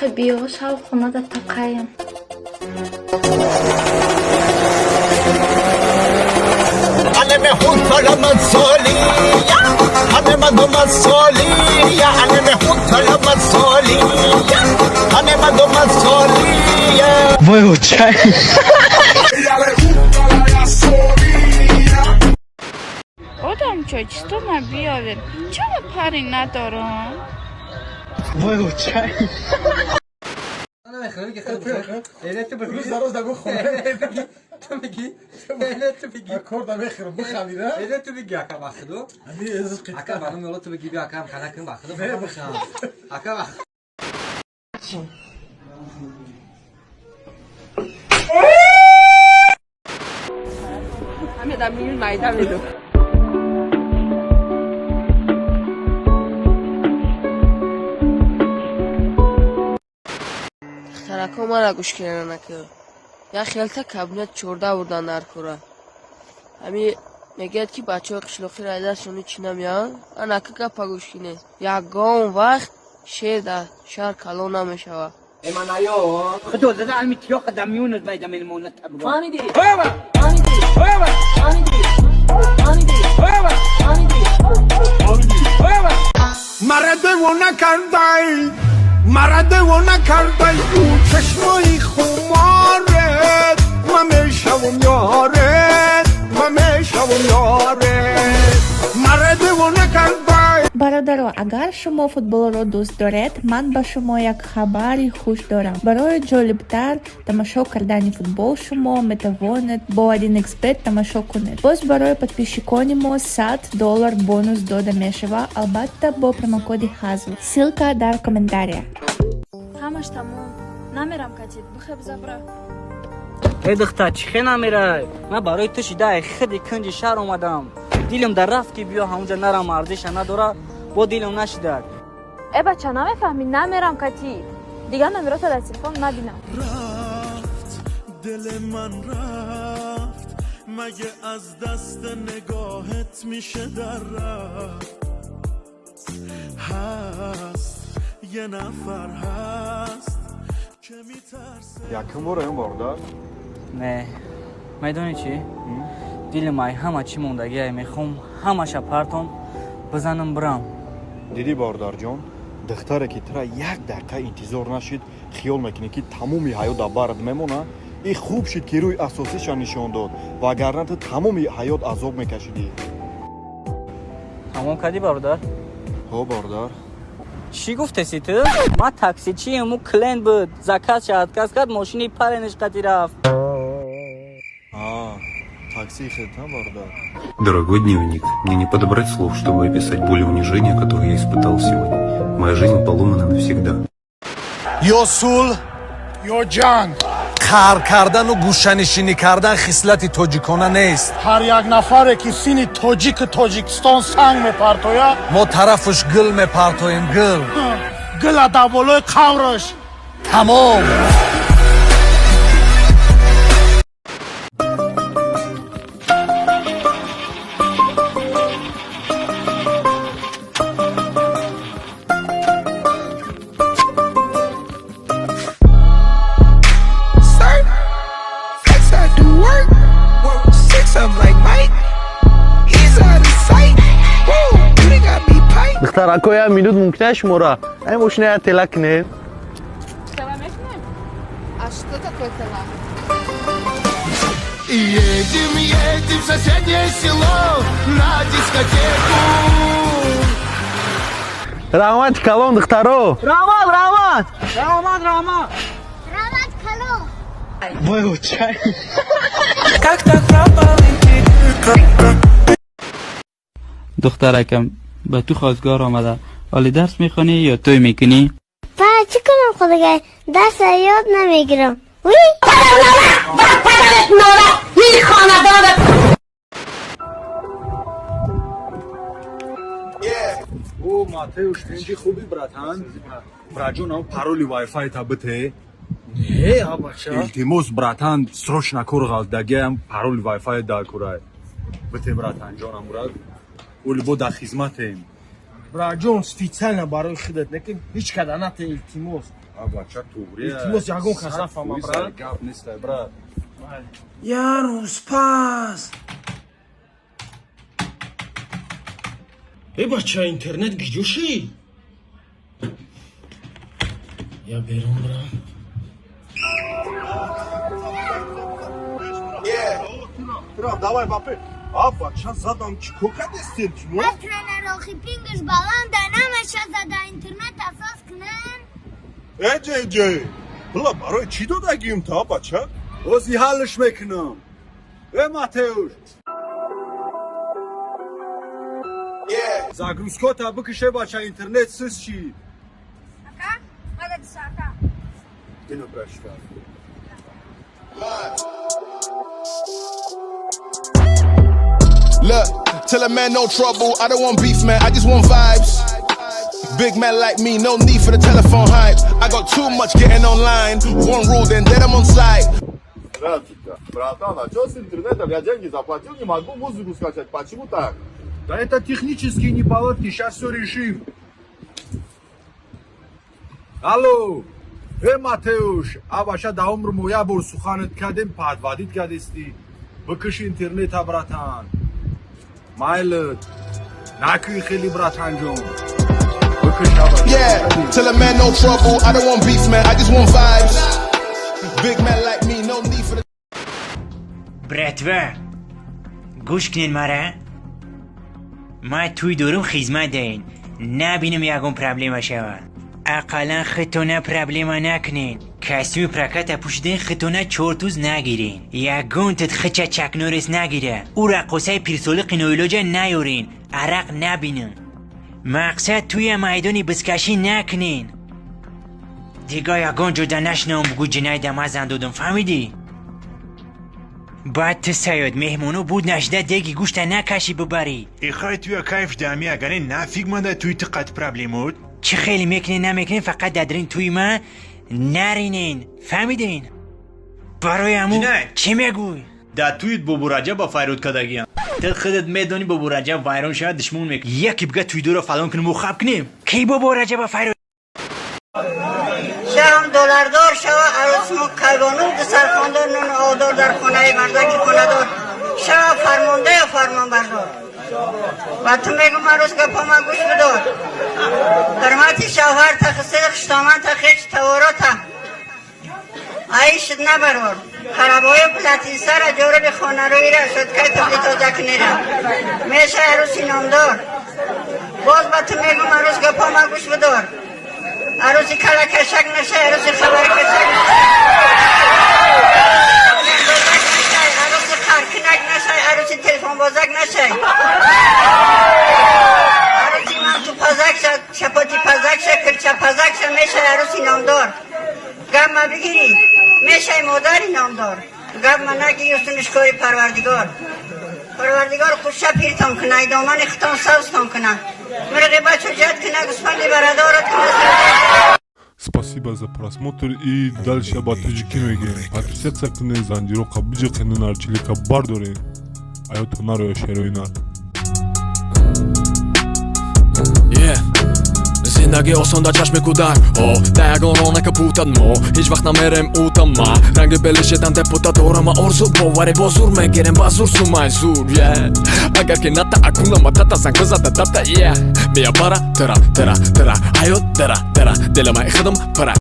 Ака, биё, шав хонада тақаем. Вой, очай. Одамчо, чисто ма биёвед. Чаро пари надорам? Вой, очай. Духтарако, мара гӯш киранака. Як хелта кабинет 14 бурдан дар кора. Ҳами мегӯяд, ки бачаҳои қишлоқӣ райдашони чӣ намеянд. Анака гапа гӯш кине. Ягон вақт шер дар шаҳр калон намешавад. خدو زده علمی تیاق دمیون باید میلمونت. فهمیدی؟ فهمیدی؟ فهمیدی؟ فهمیدی؟ فهمیدی؟ مرا دیوانه کردی، مرا دیوانه کردی، او چشمای خمارت، من میشوم یارت، من میشوم یارت، مرا دیوانه کردی. Бародаро, агар шумо футболро дӯст доред, ман ба шумо як хабари хуш дорам. Барои ҷолибтар тамошо кардани футбол шумо метавонед бо 1xBet тамошо кунед. Боз барои подписчикони мо 100 доллар бонус дода мешавад, албатта бо промокоди ХАЗЛ. Ссылка дар комментария. Ҳамаш тамом. Намерам катит, бихеб забра. Э, духтар, чӣ хе намерай? Ман барои ту шида худи кунҷи шаҳр омадам. Дилам дар рафт, ки биё ҳамунҷа нарам, арзиша надора, бо дилам нашидак. Э, бача, намефаҳмӣ, намерам катит. Дигар номерота дар телефон набинам. رفت دل من رفت، مگه از دست نگاهت میشه در رفت؟ هست یه نفر هست که میترسه. Якум бора ин, бародар? Не, медонӣ чӣ, дилам ай ҳама чӣ мондагиай, мехоҳам ҳамаша партом, бизанам, бирам. Дидӣ, бародарҷон, духтаре ки тура як дақиқа интизор нашид, хиёл мекунӣ, ки тамоми ҳаёт дар бард мемона. И хуб шид, ки рӯи асосиша нишон дод, вагарна ту тамоми ҳаёт азоб мекашидӣ. Тамом кардӣ, бародар? Ҳо, бародар. Чӣ гуфтеси ту? Ман таксичием, ӯ клиент буд, заказша отказ кард, мошини паренаш қати рафт. А, такси хелтан, бародар. Дорогой дневник, мне не подобрать слов, чтобы описать боль и унижение, которые я испытал сегодня. Моя жизнь поломана навсегда. Ё сулҳ, ё ҷанг. Қаҳр кардану гӯшанишинӣ кардан хислати тоҷикона нест. Ҳар як нафаре ки сини тоҷику Тоҷикистон санг мепартояд, мо тарафуш гул мепартоем, гул. Гула дар болои қавраш. Тамом. Flex, I do work. Six of 'em like Mike. He's out of sight. Whoa, you done got me pipe. Духтарако, як минут мумкина шумора ай мошина я тела кунед? Тела мекунем? А что такое тела? Едем, едем в соседнее село на дискотеку. Раҳмати калон, духтаро. Раҳмат, раҳмат, раҳмат, раҳмат. Равад калон. Вой, очай. Как так пропал? Духтаракам ба ту хостгор омада. Ҳоли дарс мехонӣ ё тӯй мекунӣ? Па, чӣ кунам, худогай, дарса ёд намегирам. Уй! Падарат нора, ин хонадонат. О, Матеуш, тинҷи, хуби, братан? Браҷон, ам пароли вайфай та бите. Не, бача. Илтимос, братан, срочно кор ғалтдагиам, пароли вайфай да курай. Бите, братан, ҷонам, брат. Оли бо дар хизматем. Браҷон, специально барои худат, лекин ҳеҷ када нате, илтимос. А бача туғри. Илтимос, ягон кас нафаҳма, брат. Гап нестай, брат. Я рӯз пас. Э, бача, интернет гиҷо шид? Я берун брам. Давай, бапе. А бача, задам, чӣ кор кардестем? Тренерохи пингш баланда намеша зада интернет асос кунен. Эҷе, эҷе. Пула барои чӣ додагим та, бача? Ози ҳаллш мекунам. Э, Матеуш. Загрузкота бикише, бача, интернет сиз шид. Ака, мададиса, ака. Ино брашка. Look, tell a man no trouble. I don't want beef, man. I just want vibes. Big man like me, no need for the telephone hype. I got too much getting online. One rule, then dead I'm on site. Здравствуйте. Братан, а что с интернетом? Я деньги заплатил, не могу музыку скачать. Почему так? Да это технические неполадки, сейчас все решим. Алло, э, Матеуш, а баша да умр моя бор суханет кадем подводить кадести. Быкиш интернета, братан. Майлет. Накуй хели, братан ҷон. Быкиш, аба. Yeah, tell a man no trouble. I don't want beef, man. I just want vibes. Big man like me, no need for the Братва, гӯш кунед мара. Ман тӯй дорум, хизмат даҳен. Набинам ягон проблема шава. Ақаллан хитона проблема накунед. Костюми проката пӯшиден, хитона чортуз нагирен. Ягон тит хича чакнорес нагира. Ӯ раққосаи пирсолиқи ноилоҷа наёрен. Арақ набинам. Мақсад, тӯя майдони бизкашӣ накунен. Дига ягон ҷода нашинавам, бугӯ ҷинайда ма зан додум, фаҳмидӣ? Баъд ту, Саёд, меҳмоно буд нашида, деги гӯшта накашӣ бибарӣ. Ихай, туя кайф дами, агаре нафиг манда туй ту қат проблемот. Чӣ хеле мекунен, намекунен, фақат дадрин тӯи ма наринен, фаҳмиден? Барои ҳамун чӣ мегӯй? Да туит Бобураҷаба файруд кардагиям. Ту худат медонӣ, Бобураҷаб вайрон шавад, душмон мекунӣ. Яке бига туйдоро фалон кунем, хаб кунем. Ки Бобораҷаба файруд? Шаҳам доллардор шава, арӯсмо кайвону дусархондор, нуну одор дар хонаи мардаки хонадор шава, фармонда ё фармонбардор. Ба ту мегум, арӯс, гапома гӯш бидор. Ҳурмати шавҳар тахисиди хуштоман та, хеч таворота аишд набарор. Харабою платинсара ҷоруби хонароира шудкай тубли тозакунира меша арӯси номдор. Боз ба ту мегум, арӯс, гапома гӯш бидор. Арӯси калакашак нашай, арӯси хабаркашак нашай, арӯси қаркинак нашай, арӯси телефонбозак нашай, арӯси мантупазак ша, чапотипазак ша, кирчапазак ша, мешай арӯси номдор. Гап ма бигирӣ, мешай модари номдор. Гап ма нагирӣ, устунишкори Парвардигор. Парвардигор хуша пиртон куна, домани хитон сабзтон куна, мирғи бачу ҷад куна, гӯсфанди барадорат куна. Спасибо за просмотр и дальше ба тоҷикӣ мегӯем. Подписаться кунед, занҷироқа биҷиқенду нарчилика бардоред. Аёто нароя шероинар. Yeah. Зиндагӣ осон дар чашми кӯдак. О да ягон рона капутад, мо ҳеҷ вақт намерем утама. Ранги белишедан депутат дорама, орзу боваре бо зур мегирем, ба зур сумай зур. Yeah. Агар ки ната акунама тата занг бизада дата. Yeah. Мия бара тара тара тара ҳаёт дара дара дилама худам пара.